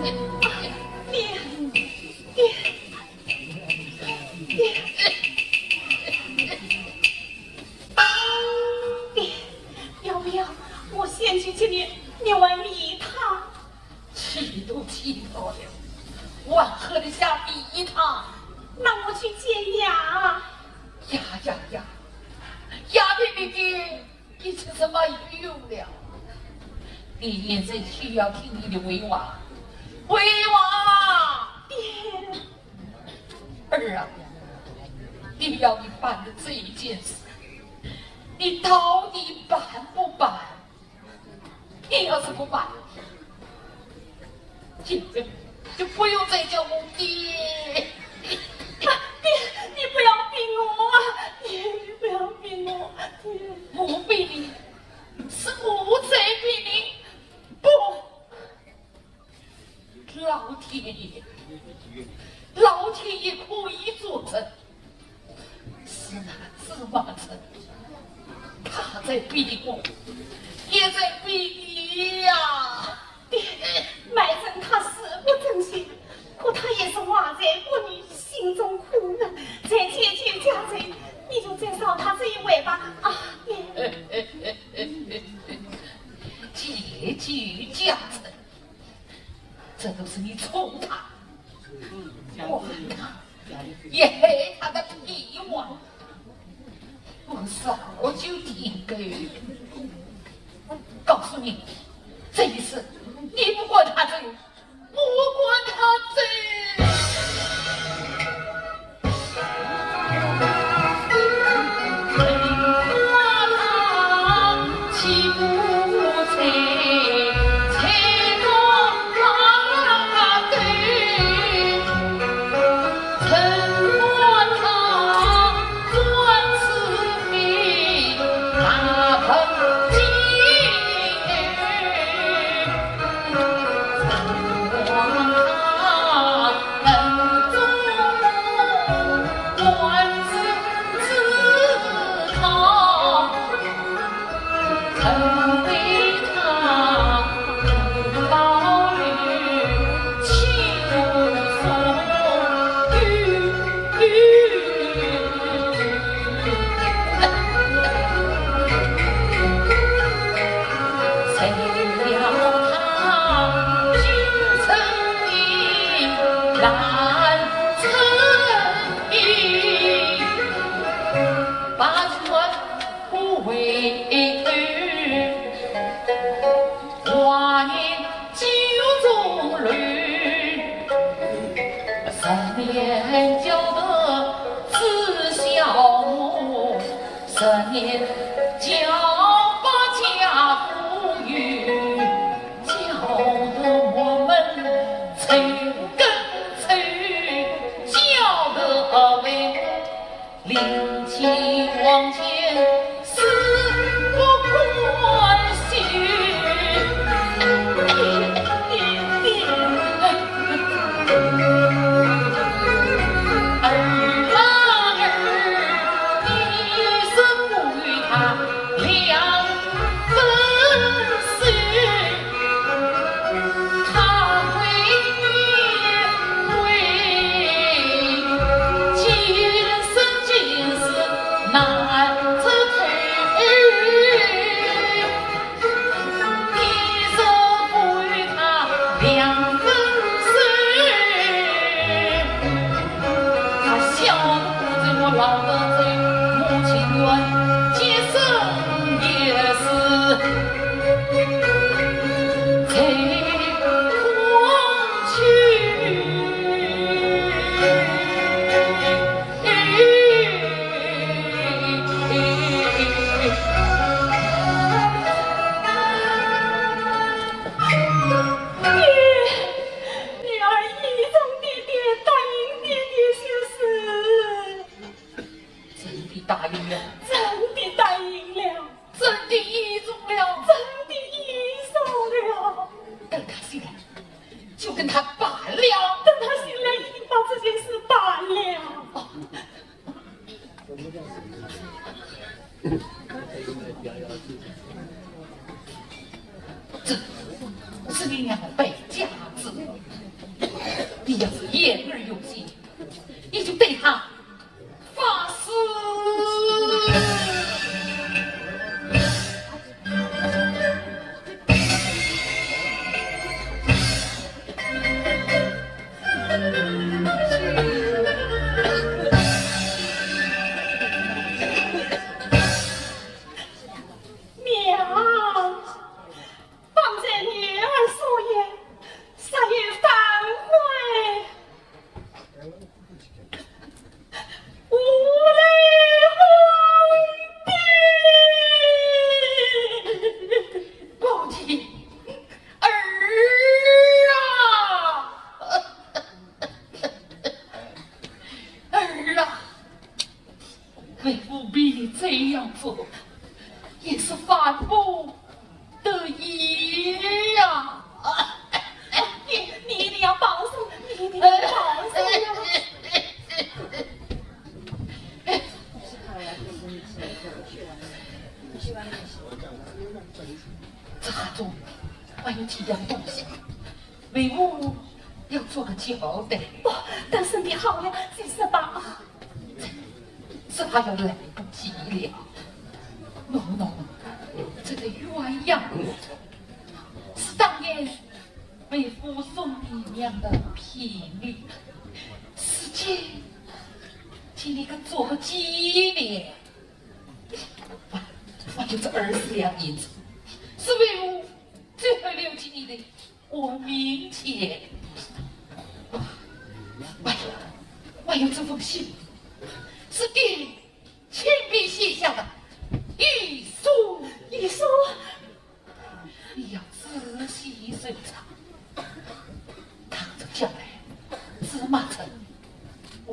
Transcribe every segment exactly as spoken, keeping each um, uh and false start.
爹，爹，爹，爹，要不要我先去给你，你碗米汤？气都气到了，我喝得下米汤？那我去煎鸭。鸭，鸭，鸭，鸭给你爹，你吃什么有用了？你现在需要听你的为王，为王。爹。儿啊，爹要你办的这一件事，你到底办不办？你要是不办，今天就不用再叫我爹。爹，你不要逼我啊！爹，你不要逼我！爹，我逼你，是我在逼你。不，老天爷，老天爷可以作证，是那芝麻城，他在逼我，也在逼你呀。爹，卖身他死不真心，可他也是怀才不遇，心中苦闷，才借酒浇愁，你就再饶他这一回吧。啊，爹。借酒浇愁，这都是你宠他，我恨他，也害他的屁话。我早就听够了。告诉你，这一次你不管他走，我管他走。女儿依从爹爹，答应爹爹就是。真的答应了？真的答应了。真的依从了？真的依从了。等他醒来，就跟他办了。等他醒来，一定把这件事办了。哦。这是你娘败家之物。你要是言而有信，你就对他发誓。娘，方才女儿所言，实有反悔。 无泪红的。母亲，儿啊，儿啊，为父比你这样做，也是烦不 得已呀。你，你一定要保重，你一定要保重呀。这盒中还有几样东西，为父要做个交代。哦，但是你好了，就是吧。 只怕要来不及了。喏，喏，喏，这个鸳鸯，是当年为父送你娘的聘礼，如今替你个做个纪念。还，还有这二十两银子，是为父最后留给你的 活命钱。还有，还有这封信，是爹亲笔写下的遗书。遗书？你要仔细收藏，倘若将来司马承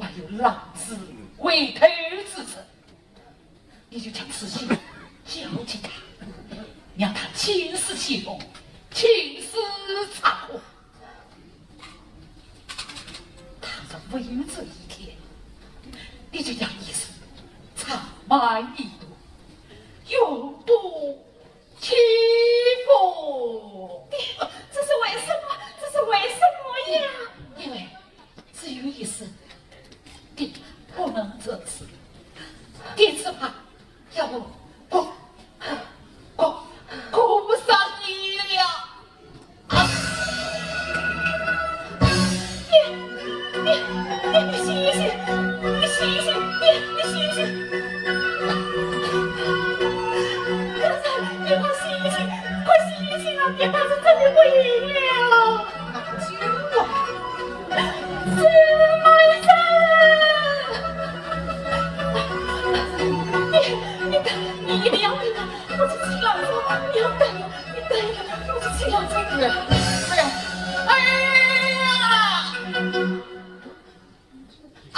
还有浪子回头之时， 你就将此信交给他，让他亲自写封，亲自查核。倘若未有这一天，你就让医生长满一途，永不起复。这是为什么？这是为什么呀？因为 只有一生，爹不能折翅，爹只怕要我过，过，过不上你了。啊！爹，爹，爹，你醒一醒，你醒一醒，爹，你醒一醒。刚才你快醒一醒，快醒一醒啊！爹怕是真的不行了。 救我！司马懿！你，你等，你一定要等我，我是新郎中，你要等我，你等我，我是新郎中。是，是。哎呀！啊！